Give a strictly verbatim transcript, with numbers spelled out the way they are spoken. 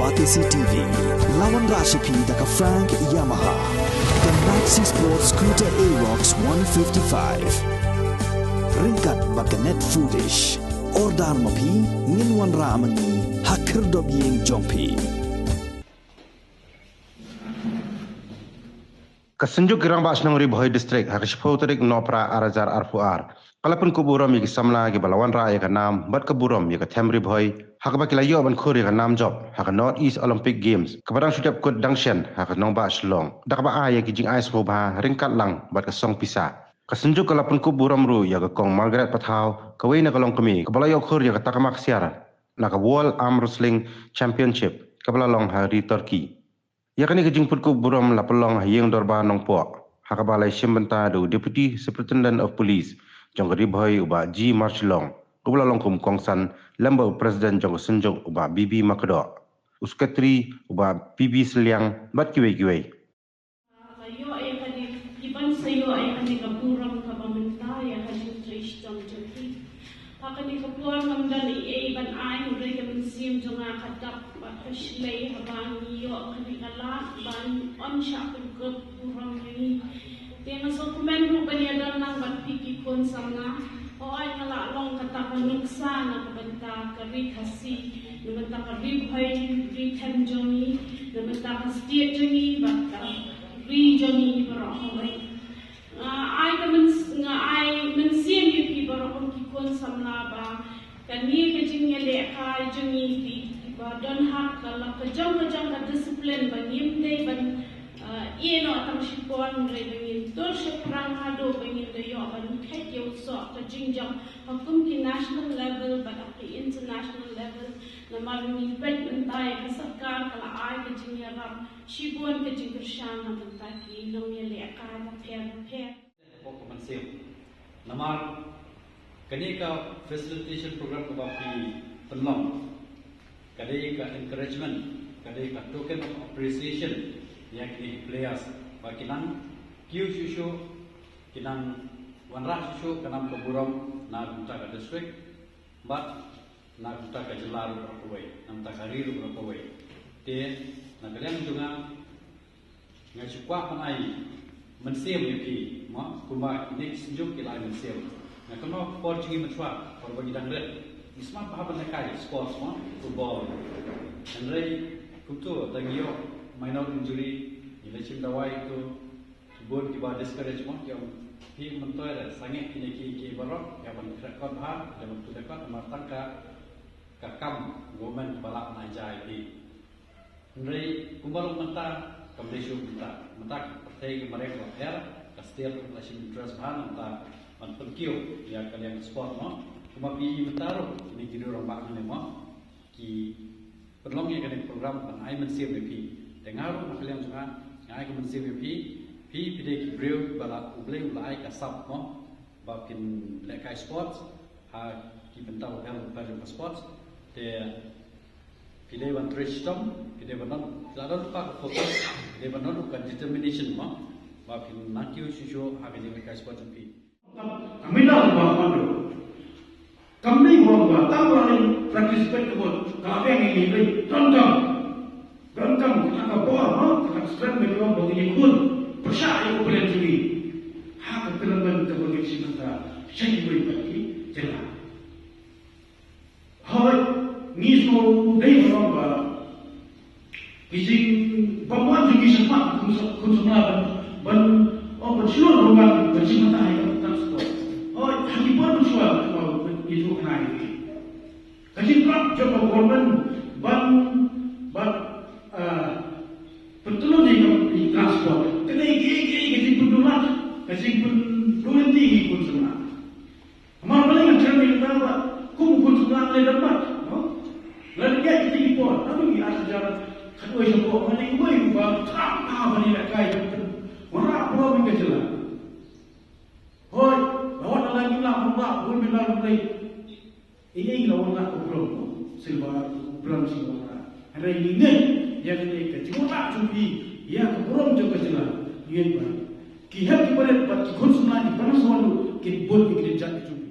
Batesi T V, la wanrah sha phi da ka Frank Yamaha, ka Maxi Sport Scooter Aerox one fifty-five. Ryngkat bad ka Net Foodish. Order ma phi, ngin wanrah ma ngi ha khyrdop ïing jong phi. Ka Synjuk ki Rangbah Shnong Ri Bhoi District ha ka shiphew tarik Nohprah ar hajar arphew ar ka la pynkup burom ïa ki samla kiba la wanrah ïa ka nam bad ka burom ïa ka them Ri Bhoi, ha kaba ki la ïoh ban khur ïa ka nam jop ha ka North East Olympic Games kaba dang shu dep kut dang shen ha ka nongbah Shillong, da kaba ai ïa ki jingai sngewbha ryngkat lang bad ka song pisa. Ka Synjuk ka la pynkup burom ruh ïa ka Kong Margaret Pathaw, kawei na ka longkmie kaba la ïoh khur ïa ka takma ksiar na ka World Arm Wrestling Championship kaba la long ha ri Turkey. Ïa kane ka jingpynkup burom la pynlong ha ïing dorbar Nongpoh, ha kaba la shim bynta da u Deputy Superintendent of Police jong ka Ri Bhoi, u Bah G Marshillong, uba la long kum u kongsan, lem bad u President jong ka Synjuk, u Bah B B Makdoh, u Secretary, u Bah P B Sylliang, bad kiwei kiwei. Ka ïoh ïa kane, phi ban sa ïoh ïa kane ka burom kaba mynta ïa ka jingtrei shitom jong phi. Ha kane ka por ngam don ei ei ban ai, hynrei ka mynsiem jong nga ka dap bad ka shlei haba ngi ïoh kane ka lad ban wan shah pynkup burom ïa ngi. Te nga sngewkmen ruh ban ïadon lang bad phi ki khun samla. Hooid, nga la long kata ka nuksa na ka bynta ka Ri Khasi, na bynta ka Ri Bhoi, Ri Them jong ngi, na bynta ka state jong ngi bad ka ri jong ngi baroh kawei. Nga ai ka myns-, nga ai mynsiem ïa phi baroh kum ki khun samla ba kane ka jingïalehkai jong ngi, kiba don ha ka la ka jong ka jong ka discipline, ba ngim dei ban, ah, ïeh noh tang shipor, hynrei ba ngin tur shaphrang haduh ba ngin da ïoh ban kheit ïa u soh ka jingjop ha kum ki national level bad ha ki international level. Namar ngi peit mynta ïa ka sorkar ka la ai ka jingïarap shibun ka jingkyrshan na bynta ki nongïalehkai bapher bapher. Hapoh ka mynsiem. Namar kane ka facilitation program kaba phi pynlong ka dei ka encouragement, ka dei ka token of appreciation ïa kine ki players ba ki nang kiew shuh shuh, ki nang wanrah shuh shuh ka nam ka burom na ka bynta ka district bad na ka bynta ka jylla ruh baroh kawei, na ka bynta ka ri ruh baroh kawei. Te na ka liang jong nga, nga shu kwah ban ai mynsiem ïa phi, mo, kumba kine ki Synjuk ki la ai mynsiem. Nga kynmaw ka por jong ngi mynshuwa, por ba ngi dang rit, ngi smat bha ban lehkai sports, mo, football. Hynrei kumto, da ngi ïoh minor injury, ngi leit shim dawai kumto, bun kiba discourage, mo, ki ong, phi myntoi re, sangeh kine ki, ki baroh, ïa ban khreh kot bha, ïa ban pynleh kot, namar tang ka, ka kam government ba lah ban ai ja ïa phi. Hynrei kumba long mynta, kam dei shuh mynta. Mynta ka pyrthei ka mareh ka la pher, ka state ka la shim interest bha na mynta ban pynkiew ïa ka liang sport, mo. Kumba phi mynta ruh, kine ki rangbah ne, mo, ki pynlong ïa kane ka program ban ai mynsiem ïa phi. Te nga ruh na ka liang jong nga, nga ai ka mynsiem ïa phi, phi, phi dei ki briew ba la U Blei u la ai ka sap, mo, ba phin lehkai sports ha ki bynta bapher bapher jong ka sports. Te phi dei ban trei shitom, phi dei ban don, phi la don ka focus, phi dei ban don ka determination, mo, ba phin nang kiew shuh shuh ha ka jingïalehkai sports jong phi. Ka medal ba ka don. Kam dei ba tang ba la participate ka bor, ka la biang ïa ngi, donkam. Donkam kata ka bor, ha, kata ka strength ba ngi wan ba ngi khun pyrshah ïa u opponent jong ngi. Ha ka tournament kaba ngi shim mynta sha kiwei pat ki jylla. Hooid, ngi sngewdei ban ong ba ki jingbymwan jong ngi shakhmat, khun sa-, khun samla ban, ban, oh, ban shlur ban wan, ban shim bynta ha ka transport. Hooid, ha ki por mynshuwa, ngi ïathuh kane ïa ki. Ka jingtrap jong ka government ban, ban, ah, pyntlun ïa ka transport. Ka dei, ka dei, ka dei ka jingpynduh lad, ka jingpynduh lynti ïa ki khun samla. Namar balei ngan kren ïa kata ba kum u khun samla lei dang mat, no? Lada ngi ïaid kita ki por, lada ngi ar hajar khatwei sha pok, ngan ïa uwei uba trap bha ban ïalehkai ban pynwanrah burom ïa ka jylla. Hooid, la wat la ngi lah, la lah, bun bynta Blei. Ïa ngi la wanrah ka burom, silver, u bronze ngi wanrah. Hynrei ngi ngeit ïa kane ka jingwanrah jong phi ïa ka burom jong ka jylla, ngi ngeit ba ki hep ki barit bad ki khun samla kiba nang sa wan ruh kin bud ïa ki kjat ki jong